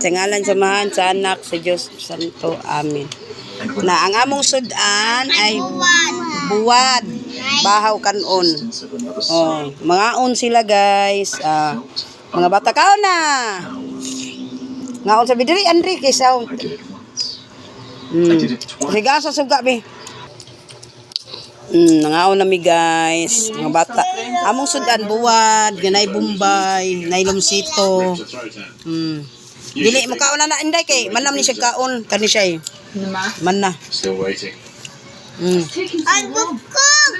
Sa ngalan sa Amahan, sa Anak, sa Diyos Santo. Amen. Na ang among sudan ay buwad, bahaw kanon. Oh, mangaon sila, guys. Ah, mga bata, kaon na. Ngaon sa bidiri Andre kay sa. Sige sa suga bi. Nangaon na mi, guys, mga bata. Among sudan buwad, ganay bombay, nay lumsito. Dili mo kaon na na inday kay manam ni siya kaon kani siya eh. Man na. Still waiting. Ay, bukog!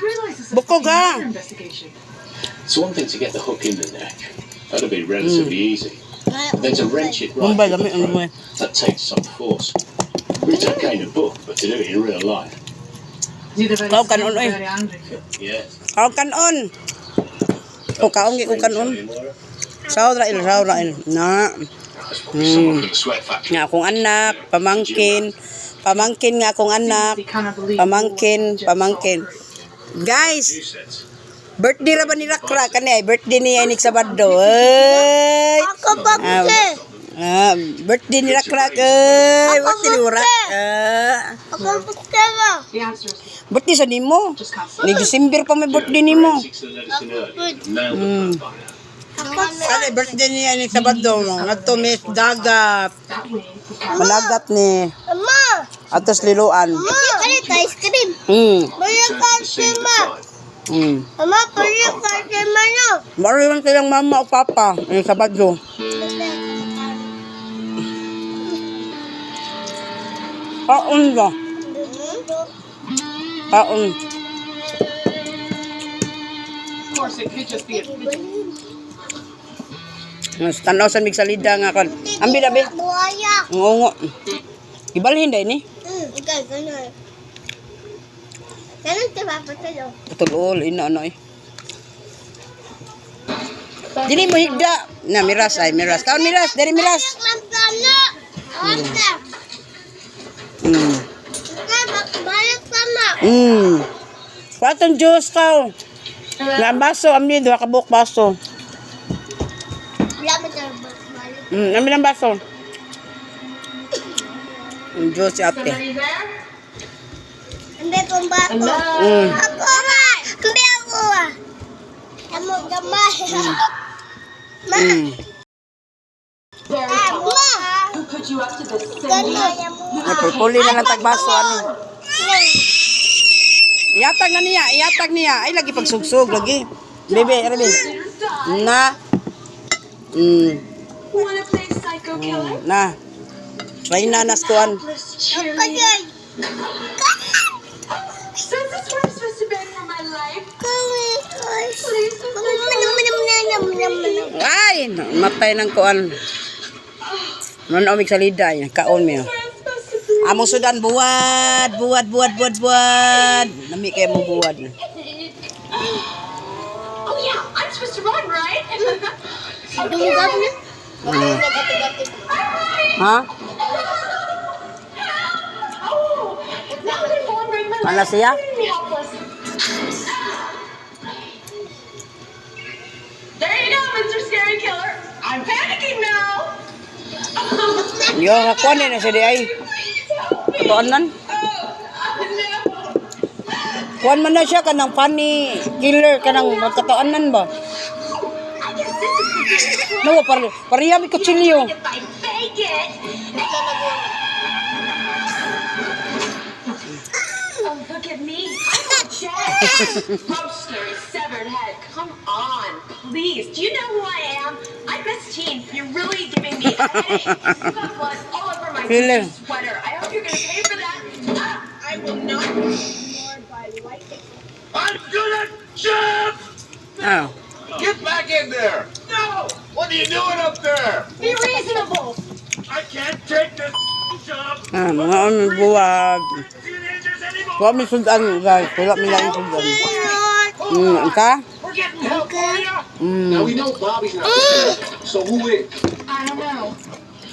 Bukog ha. It's one thing to get the hook in the neck. That'd be relatively easy. But then to wrench it right Bombay, through the lami ang throat, bombay. That takes some force. It's okay in a book, but to do it in real life, Kaon kanon oy. Yeah. Kaon kanon. O kaon gi ko kanon. Saw ra il, saw ra il. Na. That's probably someone from the sweat factory. Nga akong anak, pamangkin, pamangkin nga akong anak, pamangkin, pamangkin. Guys, Sets. Birthday ra ba ni Rakra kani ay birthday niya ni Sabado. Ay. Ako bakse! Ah, birthday ni Rakra ay, birthday ni Rak. Ah, Ako bakse ba? Birthday sa nimo. Ni December pa may birthday nimo. Forensics and medicine earlier would have nailed the by now. Kani birthday niya ni Sabado ngadto mi dagat. Malagat ni Ama! atos liloan. Ma! Palit ice cream! Palit Returned to the ice scene cream of the ma! crime. Ama, palit ice cream ma no! Mariwan silang mama o papa yung Sabado. Kaon ba? Kaon. Of course, it could just be a Mas tanaw sa mig salida nga kon. Ambi na be. Buhaya! Ngungo. Ibalhin day ni. Ikaw, ganun. Ganun si Papa sa'yo. Putulol ina ano eh. Dili mo higda. Na miras ay miras. Kaon miras, diri miras. Balik lang tama! Ate! Balik tama! Kwatong juice ka. Na baso ambi duha ka buok baso. Wala mo tayo balik. Ambi ng baso. Ang juice si ate. Are you there? Hindi kong bato. Ako nga! Hindi ako ah! Tamo gamay. Ma! Ma! Who put you up to this, Cindy? Ganun. Ay, pulpuli na lang tag baso ano. Iatag na niya, iatag niya. Ay lagi pagsugsug lagi. Bebe, bebe. Na. Wanna play psycho killer? Na. Try na nas kuan. Let's cheer. Kanyay! So is this where I'm supposed to beg for my life? Please, Mr. Ay, matay ng kuan. Noon omig salida niya, kaon mi. Where I'm supposed to be? Among sudan buwad, buwad, buwad, buwad, buwad. Nami kay mo buwad. Oh yeah, I'm supposed to run, right? Dunggab na. Ha? Oh, now I'm gonna fall and break my Ano leg. siya? I'm gonna be helpless. There you go, Mr. Scary Killer. I'm panicking now. Yo, kuan na siya di ay. Please help me. Katuan nan. Oh, no. Kuan man na siya kanang funny killer kanang magkatuanan ba? I guess this is the big No, pare pareha mi kutsilyo. if I fake it. Oh, look at me. I'm dead. Oh, scary severed head. Come on, please. Do you know who I am? I'm Miss Teen. You're really giving me a headache. You got blood all over my Killer. sweater. I hope you're going to pay for that. Ah, I will not be floored by lightning. I'm gonna jump! Ah. Get back in there! No! What are you doing up there? Be reasonable. I can't take this job. Ah, mga ano, buwag. Teenagers anymore. Wala mi sudan, guys. Wala mi lang sudan. Ka? We're getting help for you. Now we know Bobby's not the killer, so who is? I don't know.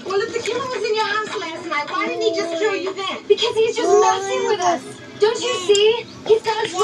Well, if the killer was in your house last night, why didn't he just kill you then? Because he's just messing with us. Don't you see? He's got us.